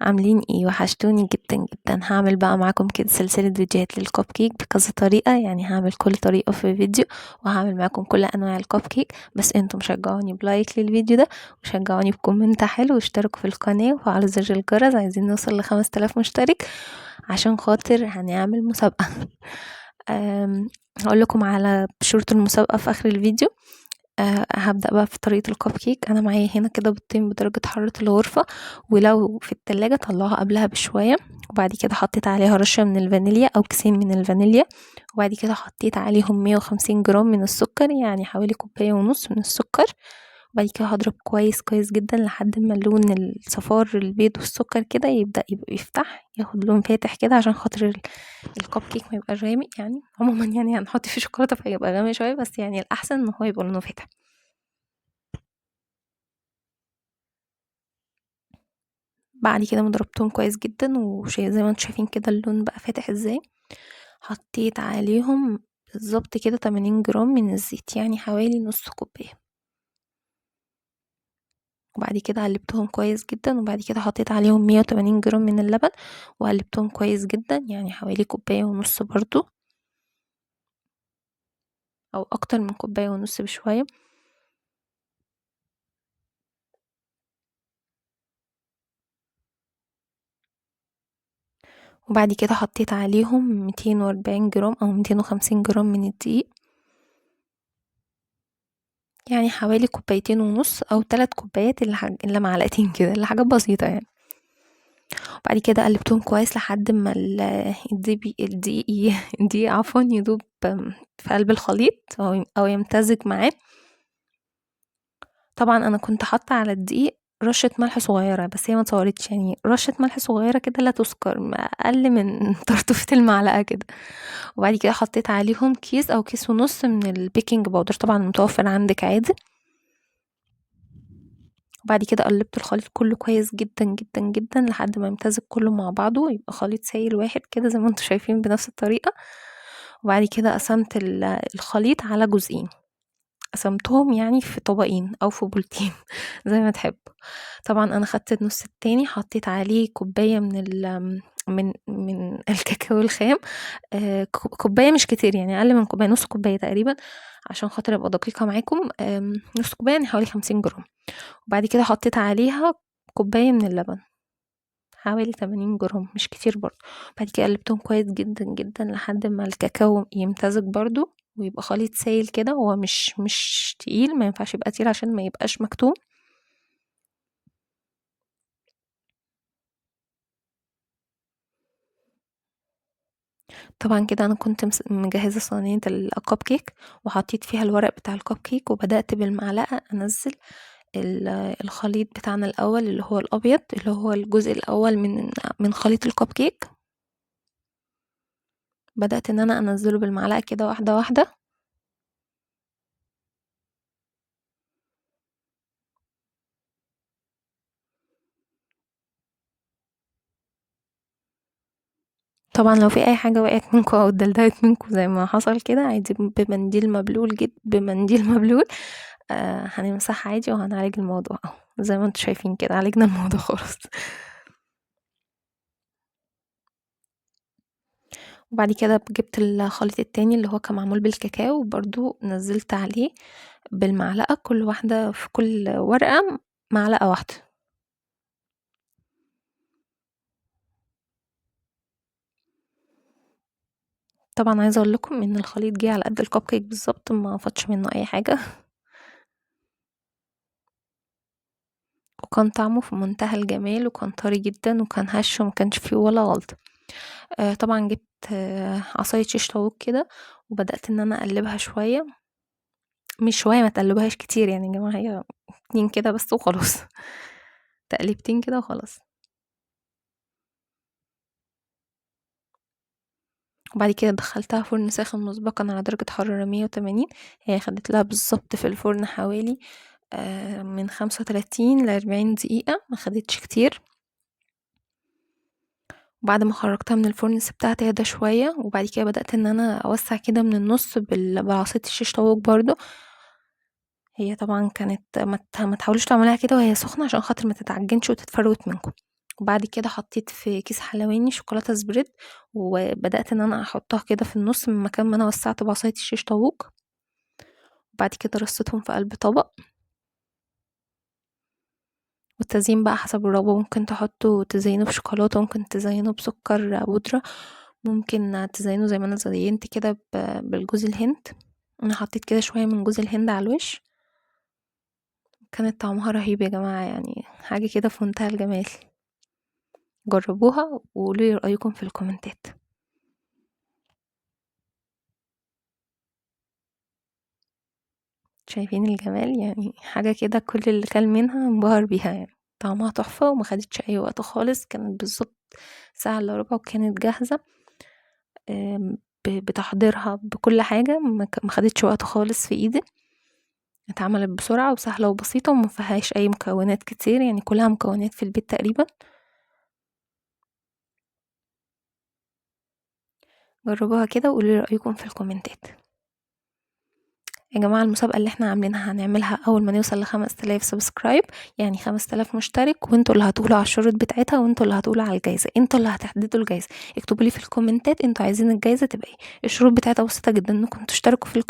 عاملين ايه؟ وحشتوني جدا جدا. هعمل بقى معاكم كده سلسلة فيديوهات للكب كيك بكذا طريقة، يعني هعمل كل طريقة في فيديو، وهعمل معاكم كل انواع الكب كيك. بس انتم شجعوني ب like للفيديو ده، وشجعوني ب comment حلو، واشتركوا في القناة وفعلوا زر الجرس. عايزين نوصل ل5000 مشترك عشان خاطر هنعمل مسابقة. هقول لكم على شروط المسابقة في اخر الفيديو. هبدأ بقى في طريقة الكب كيك. أنا معايا هنا كده بيضتين بدرجة حرارة الغرفة، ولو في التلاجة طلعوها قبلها بشوية. وبعد كده حطيت عليها رشة من الفانيليا أو كيسين من الفانيليا، وبعد كده حطيت عليهم 150 جرام من السكر، يعني حوالي كوباية ونص من السكر. وبعد كده هضرب كويس كويس جدا لحد ما لون الصفار البيض والسكر كده يبدأ يبقى يفتح، ياخد لون فاتح كده، عشان خاطر الكب كيك ما يبقاش غامق. عموما هنحط فيه شوكولاتة فيبقى غامق شوية، بس الأحسن إن هو يبقى لونه فاتح. بعد كده ما ضربتهم كويس جدا، وشي زي ما انتم شايفين كده اللون بقى فاتح ازاي. حطيت عليهم بالظبط كده 80 جرام من الزيت، يعني حوالي نص كوباية. وبعد كده قلبتهم كويس جدا، وبعد كده حطيت عليهم 180 جرام من اللبن وقلبتهم كويس جدا، يعني حوالي كوباية ونص برضو، او اكتر من كوباية ونص بشوية. وبعد كده حطيت عليهم 240 جرام او 250 جرام من الدقيق، يعني حوالي كوبايتين ونص او 3 كوبايات اللي معلقتين كده، اللي حاجات بسيطة. وبعد كده قلبتهم كويس لحد ما الدقيق يدوب في قلب الخليط او يمتزج معاه. طبعا انا كنت حاطه على الدقيق رشه ملح صغيرة، بس هي ما اتصورتش، رشه ملح صغيرة كده لا تذكر، ما اقل من طرطوفه المعلقة كده. وبعد كده حطيت عليهم كيس او كيس ونص من البيكنج باودر، طبعا متوفر عندك عادي. وبعد كده قلبت الخليط كله كويس جدا جدا جدا لحد ما يمتزج كله مع بعضه، يبقى خليط سائل واحد كده زي ما انتم شايفين بنفس الطريقة. وبعد كده قسمت الخليط على جزئين، قسمتهم في طبقين او في بولتين زي ما تحبوا. طبعا انا خدت النص التاني حطيت عليه كوباية من الكاكاو الخام، كوباية مش كتير، يعني اقل من كوباية، نص كوباية تقريبا عشان خاطر ابقى دقيقة معاكم. نص كوباية يعني حوالي 50 جرام. وبعد كده حطيت عليها كوباية من اللبن، حوالي 80 جرام، مش كتير برضو. بعد كده قلبتهم كويس جدا جدا لحد ما الكاكاو يمتزج برضو ويبقى خليط سايل كده، هو مش تقيل، ما ينفعش يبقى تقيل عشان ما يبقاش مكتوم. طبعا كده انا كنت مجهزة صينية الكب كيك وحطيت فيها الورق بتاع الكب كيك، وبدات بالمعلقه انزل الخليط بتاعنا الاول اللي هو الابيض، اللي هو الجزء الاول من خليط الكب كيك. بدات ان انا انزله بالمعلقه كده واحدة واحدة. طبعا لو في اي حاجة وقعت منكم او اتدلدلت منكم زي ما حصل كده عادي، بمنديل مبلول جد، بمنديل مبلول، هنمسحها عادي وهنعالج الموضوع اهو زي ما انتم شايفين كده، عالجنا الموضوع خالص. وبعد كده جبت الخليط التاني اللي هو كان معمول بالكاكاو، وبرضو نزلت عليه بالمعلقه، كل واحدة في كل ورقة معلقه واحدة. طبعا عايزه اقول لكم ان الخليط جه على قد الكب كيك بالظبط، ما فاتش منه اي حاجة، وكان طعمه في منتهى الجمال، وكان طري جدا، وكان هش، وما كانش فيه ولا غلطه. طبعا جبت، عصاية شيش طاووق كده، وبدات ان انا اقلبها شوية، مش شوية، ما تقلبوهاش كتير يا جماعة، هي 2 كده بس وخلاص، تقليبتين كده وخلاص. وبعد كده دخلتها فرن ساخن مسبقا على درجة حرارة 180. هي خدت لها بالظبط في الفرن حوالي، من 35 لأربعين دقيقة، ما خدتش كتير. وبعد ما خرجتها من الفرن سبتها تهدى شوية، وبعد كده بدأت ان انا اوسع كده من النص بعصاية الشيش طاووق برضو. هي طبعا كانت ما تحاولوش تعملوها كده وهي سخنة عشان خاطر ما تتعجنش وتتفروت منكم. وبعد كده حطيت في كيس حلواني شوكولاتة spread، وبدأت ان انا احطها كده في النص من مكان ما انا وسعت بعصاية الشيش طاووق. وبعد كده رصيتهم في قلب طبق. والتزيين بقى حسب الرغبة، ممكن تحطوا تزينه بشوكولاتة، ممكن تزينه بسكر بودرة، ممكن تزينه زي ما انا زينت كده بالجوز الهند. انا حطيت كده شوية من جوز الهند على الوش، كانت طعمها رهيب يا جماعة، يعني حاجة كده في منتهى الجمال. جربوها وقولوا لي رأيكم في الكومنتات. شايفين الجمال؟ يعني حاجة كده كل اللي كل منها انبهر بيها، يعني طعمها تحفة وما خدتش أي وقت خالص، كانت بالظبط ساعة إلا ربع وكانت جاهزة. بتحضيرها بكل حاجة، ما خدتش وقت خالص في ايدي، اتعملت بسرعة وسهلة وبسيطة وما فيهاش أي مكونات كتير، يعني كلها مكونات في البيت تقريبا. جربوها كده وقولوا لي رأيكم في الكومنتات. يا جماعة المسابقة اللي احنا عاملينها هنعملها أول ما نوصل ل5000 subscribe، يعني 5000 مشترك، وانتوا اللي هتقولوا على الشروط بتاعتها، وانتوا اللي هتقولوا على الجايزة، انتوا اللي هتحددوا الجايزة. اكتبوا لي في الكومنتات انتوا عايزين الجايزة تبقى ايه. الشروط بتاعتها بسيطة جدا، انكم تشتركوا في القناة.